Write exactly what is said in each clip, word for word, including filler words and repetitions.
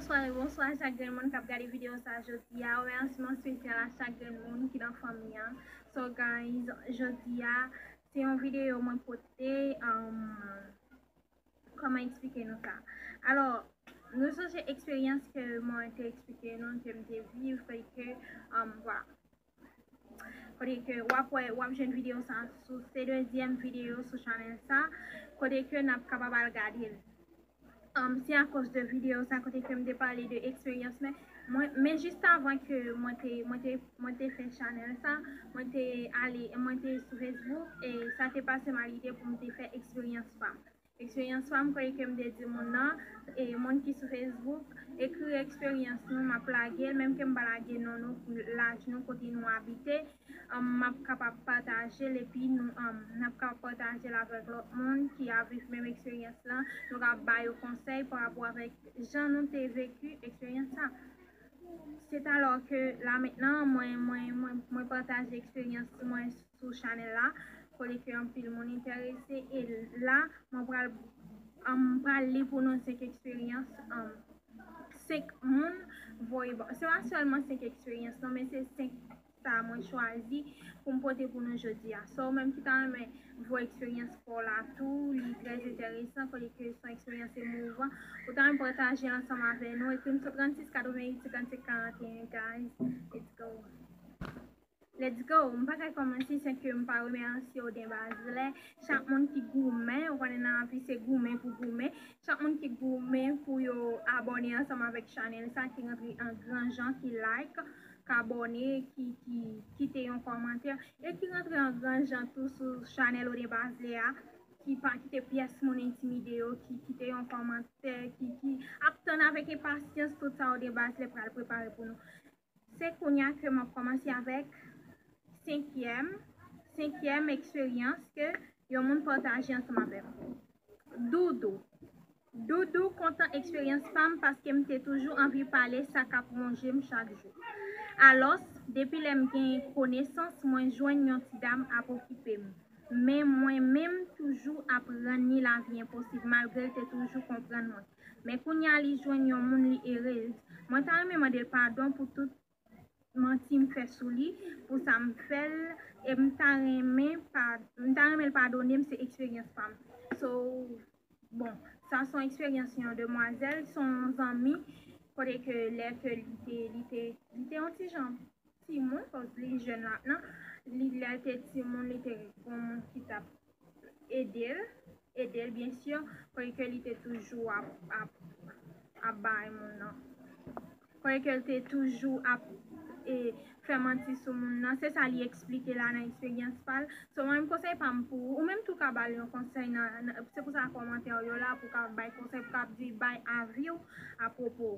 Bonswa, bonswa chak grenn moun k ap gade videyo sa jodi a. Remèsiman espesyal a chak grenn moun ki nan fanmi an. So guys, jodi a se yon videyo mwen pote, um, kòman eksplike nou sa? Alò, nou sonje eksperyans ke mwen te eksplike nou, ke m te viv, ke, um, vwala. Kote ke w ap wè, w ap jwenn videyo sa sou, se dezyèm videyo sou chanèl sa, kote ke n ap kapab al gade l. Um, se akoz de videyo sa kote ke m te pale de eksperyans mwen, mwen, men jis avan ke mwen te, mwen te, mwen te fè chanèl sa, mwen te ale, mwen te sou Facebook, e sa te pase m a lide pou m te fè eksperyans pa m. Eksperyans pa m, kote ke m te di moun nan, e moun ki sou Facebook, ekri eksperyans nou, m ap lage l, menm ke m pa lage non nou, laj nou, kote nou abite, um, m ap kapab pataje l, epi nou, um, n ap kapab pataje l avèk lòt moun ki ap viv menm eksperyans lan. Nou ka ba yo konsèy pa rapò avèk jan nou te veki eksperyans sa. Se talò ke la mentnan, mwen, mwen, mwen, mwen pataje eksperyans mwen sou chanèl la, kote ke anpil moun enterese, e la, mwen pral, um, pral li pou nou senk eksperyans, um, senk moun voye ban. Se pa sèlman senk eksperyans, non, men se senk sa mwen chwazi pou m pote pou nou jodi a. So, ou menm ki ta renmen voye eksperyans pa w la tou, li trè enteresan, kote ke se yon eksperyans emouvan, ou ta renmen pataje ansanm avè nou, ekri m sou trannsis katreventuit senkannsenk karanteyen, guys. Let's go. Let's go. M pa ka kòmanse san ke m pa remèsye Oden Bazlè. Chak moun ki goumen, ou konnen nan lavi se goumen pou goumen. Chak moun ki goumen pou yo abòne ansanm avèk chanèl sa, ki rantre an gran jan, ki like, k abòne, ki, ki kite yon kòmantè, e ki rantre an gran jan tou sou chanèl Oden Bazlè a, ki pa kite pyès moun entimide yo, ki kite yon kòmantè, ki, ki ap tann avèk enpasyans tout sa Oden Bazlè pral prepare pou nou. Se kounye a ke m ap kòmanse avèk senkyèm, senkyèm eksperyans ke yon moun pataje ansanm avè m. Doudou. Doudou kontan eksperyans pa m paske m te toujou anvi pale sa k ap wonje m chak jou. Alòs, depi lè m gen konesans, mwen jwenn yon ti dam ap okipe m. Men mwen menm toujou ap rann li lavi enposib, malgre l te toujou konprann mwen. Men kounye a li jwenn yon moun, li erez. Mwen ta renmen mande l padon pou tout manti m fè sou li, pou sa m fè l, e m ta renmen pa, m ta renmen l padone m, se eksperyans pa m. So, bon, sa se yon eksperyans yon demwazèl, se yon zanmi, kote ke lè ke li te, li te, li te yon ti jan timoun, paske li jèn la, non, li, lè l te timoun, li te gon moun ki t ap ede l, ede l, byen si, kote ke li te toujou ap, ap, ap bay moun nan. Kote ke l te toujou ap, e, fè manti sou moun nan. Se sa li eksplike la nan eksperyans pa l. So, mwen menm konsèy pa m pou ou, ou menm tou ka ba l yon konsèy nan, nan, se pou sa kòmantè yo la, pou ka bay konsèy, pou ka di, bay avi w apwopo.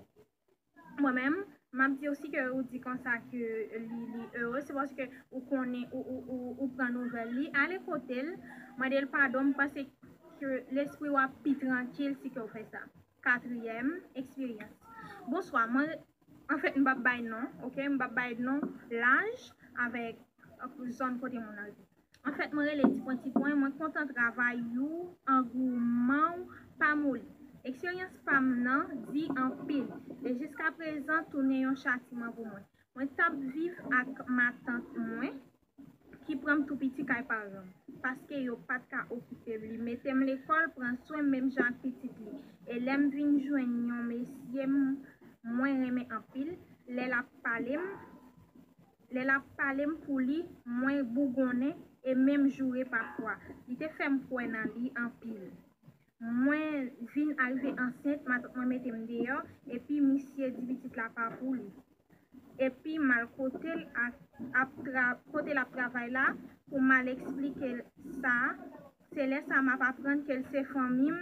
Mwen menm, m ap di w si ke ou di konsa ke li, li ere, se paske ou konnen, ou, ou, ou, ou pran nouvèl li, ale kote l, mande l padon, m panse ke lespri w ap pi trankil si ke w fè sa. Katriyèm eksperyans. Bonswa, mwen, anfèt, m p ap bay non, oke? M p ap bay non, laj avèk, ak zòn kote moun nan rete. Anfèt, mwen rele Tipwen Tipwen, mwen kontan travay ou, angouman w pa moli. Eksperyans pa m nan di anpil, e jiskaprezan tounen yon chatiman pou mwen. Mwen t ap viv ak matant mwen, ki pran m tou piti kay paran m, paske yo pa t ka okipe m. Li mete m lekòl, pran swen m menm jan ak pitit li. E lè m vin jwenn yon mesye, m, mwen renmen anpil, lè l ap pale m, lè l ap pale m pou li, mwen bougonnen e menm joure pafwa. Li te fè m kwè nan li anpil. Mwen vin arive ansent, matant mwen mete m deyò, epi misye di pitit la pa pou li. Epi m al kote l ak, ap tra-, kote l ap travay la pou m al eksplike l sa. Se lè sa m ap aprann ke l se fanmi m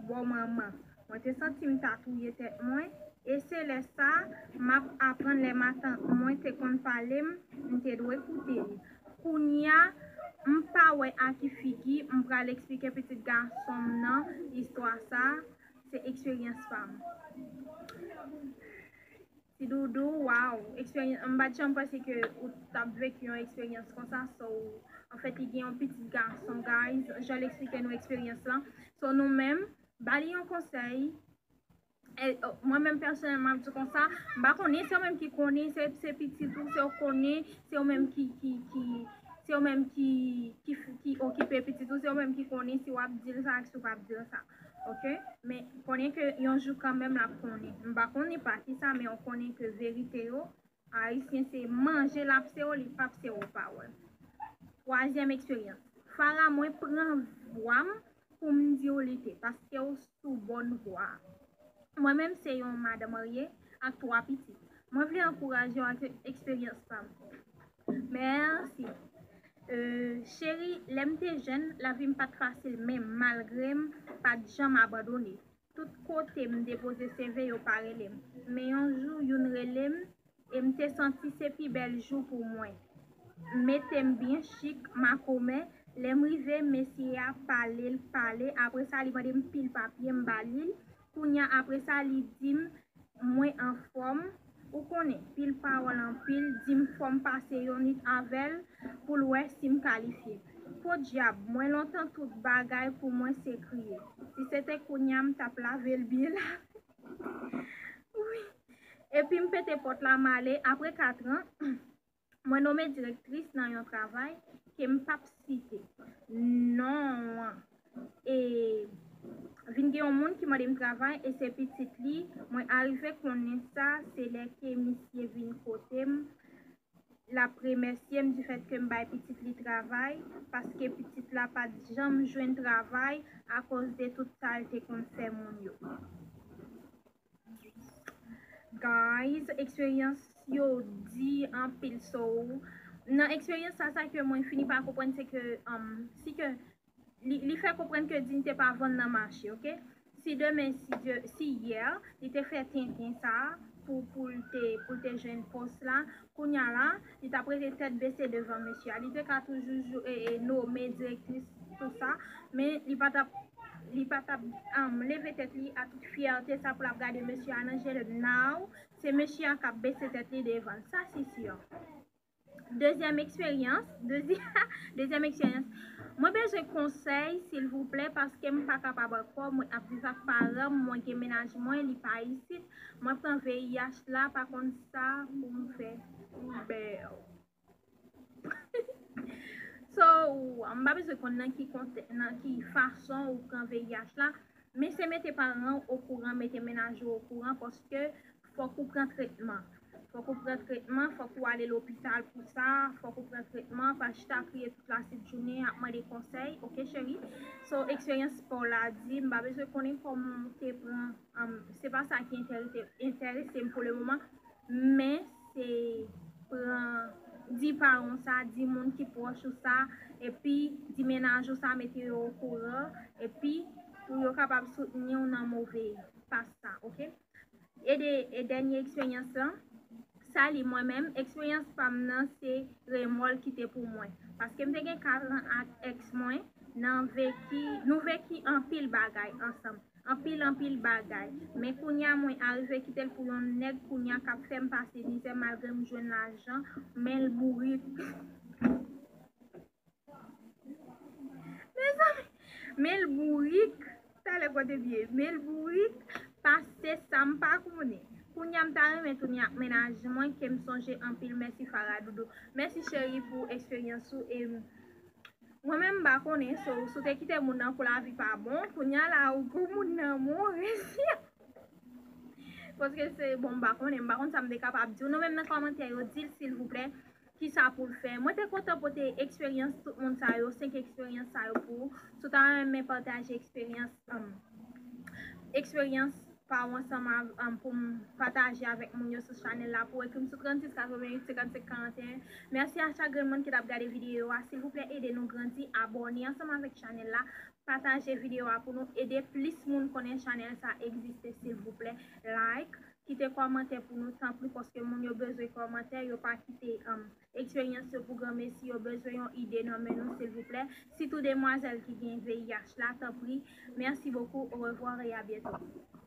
bò manman. Mwen te santi m ta touye tèt mwen, e se lè sa m ap aprann lè matant mwen te konn pale m, m te dwe koute li. Kounye a, m pa wè a ki figi m pral eksplike pitit gason m nan istwa sa, se eksperyans pa m. Ti Doudou, waw, eksperyans, m pa t janm panse ke ou t ap veki yon eksperyans konsa, so, anfèt, li gen yon pitit gason, guys, jan l eksplike nou eksperyans lan. So, nou menm, ba li yon konsèy, E, o, mwen menm pèsonèlman, m ap di konsa, m pa konnen, se ou menm ki konnen, se, se pitit ou, se ou konnen, se ou menm ki, ki, ki, se ou menm ki, ki, ki okipe pitit ou, se ou menm ki konnen si w ap di l sa ak si w p ap di l sa. Oke? Men konnen ke yon jou kanmenm l ap konnen. M pa konnen pa ki sa, men ou konnen ke verite yo, Ayisyen se manje l ap se yo, li p ap se yo pawòl. Twazyèm eksperyans. Fara, mwen pran vwa m pou m di w li te, paske w sou bòn vwa a. Mwen menm se yon madan marye ak twa pitit. Mwen vle ankouraje w ak eksperyans pa m. Mèsi. Euh, cheri, lè m te jèn, lavi m pa t fasil, men malgre m pa t janm abandone. Tout kote m depoze C V, yo pa rele m. Men yon jou, youn rele m, e m te santi se pi bèl jou pou mwen. M mete m byen chik, makomè. Lè m rive, mesye a pale, l pale. Apre sa, li mande m pil papye, m ba li l. Kounye a, apre sa, li di m, mwen anfòm. Ou konnen, pil pawòl anpil, di m fò m pase yon nwit avè l pou l wè si m kalifye. Podyab, mwen lontan tout bagay pou mwen se kriye. Si se te kounye a, m t ap lave l byen lave. Wi. Epi m pete pòt la, m ale. Apre katran, mwen nome direktris nan yon travay ke m p ap site non an. E vin gen yon moun ki mande m travay e se pitit li. Mwen arive konnen sa, se lè ke misye vin kote m, l ap remèsye m difèt ke m bay pitit li travay, paske pitit la pa t janm jwenn travay akoz de tout sa l te konn fè moun yo. Guys, eksperyans yo di anpil. So, nan eksperyans sa, sa ke mwen fini pa konprann, se ke, um, si ke li, li fè konprann ke diyite pa vann nan mache, oke? Si demen, si Dye, si yè, li te fè tenten sa pou, pou l te, pou l te jwenn pòs la, kounye a la, li t ap rete tèt bese devan mesye a. Li te ka toujou jou, e, e, nome direktris, tou sa, men li pa t ap, li pa t ap, um, leve tèt li a tout fyète sa pou l ap gade mesye a nan je l. Now, se mesye a k ap bese tèt li devan l. Sa, se si. Dezyèm eksperyans, dezi-, dezyèm eksperyans. Mwen bezwen konsèy, silvouplè, paske m pa kapab ankò. Mwen ap viv ak paran m, mwen gen mennaj mwen, li pa isit. Mwen pran V I H la, pa konn sa pou m fè. Bèl. So, m pa bezwen konn nan ki kontè-, nan ki fason ou pran V I H la, men se mete paran w okouran, mete mennaj ou okouran, paske fòk ou pran tretman. Fòk ou pran tretman, fòk ou ale lopital pou sa, fòk ou pran tretman, pa chita kriye tout lasenjounen ap mande konsèy, oke, cheri? So, eksperyans pa w la di, m pa bezwen konnen kòman w te pran, um, se pa sa ki enterese, enterese m pou le moman, men se pran, di paran w sa, di moun ki pwòch ou sa, epi di mennaj ou sa, mete yo okouran, epi pou yo kapab soutni w nan move pas sa, oke? E de, e dènye eksperyans lan, sali mwen menm, eksperyans pa m nan se remò l kite pou mwen. Paske m te gen katran ak èks mwen, nan veki, nou veki anpil bagay ansanm. Anpil, anpil bagay. Men kounye a, mwen arive kite l pou yon nèg kounye a k ap fè m pase mizè malgre m jwenn lajan, men l bourik. Mezanmi, men l bourik, talè kote m ye, men l bourik, pase sa m pa konnen. Kounye a m ta renmen tounen ak mennaj mwen ke m sonje anpil, mèsi Fara Doudou. Mèsi cheri pou eksperyans ou e mwen menm m pa konnen, so, si w te kite moun nan kou lavi pa bon, kounye a la ou kou moun nan mouri. Paske se, bon, m pa konnen, m pa konn sa m te kapab di w. Nou menm nan kòmantè yo, di l silvouplè. Kisa pou l fè. Mwen te kontan pote eksperyans tout moun sa yo, senk eksperyans sa yo pou ou. Si w ta renmen pataje eksperyans, um, eksperyans pa w ansanm av-, um, pou m pataje avèk moun yo sou chanèl la, pou w ekri m sou trannsis katreventuit senkannsenk karanteyen. Mèsi a chak grenn moun ki t ap gade videyo a. Silvouplè, ede nou grandi, abòne ansanm avèk chanèl la, pataje videyo a pou nou ede plis moun konnen chanèl sa egziste, silvouplè. Like, kite kòmantè pou nou, tanpri, paske moun yo bezwen kòmantè, yo pa kite, um, eksperyans yo pou granmesi, yo bezwen yon ide nan men nou, silvouplè. Sitou demwazèl ki gen V I H la, tanpri. Merci beaucoup, au revoir et à bientôt.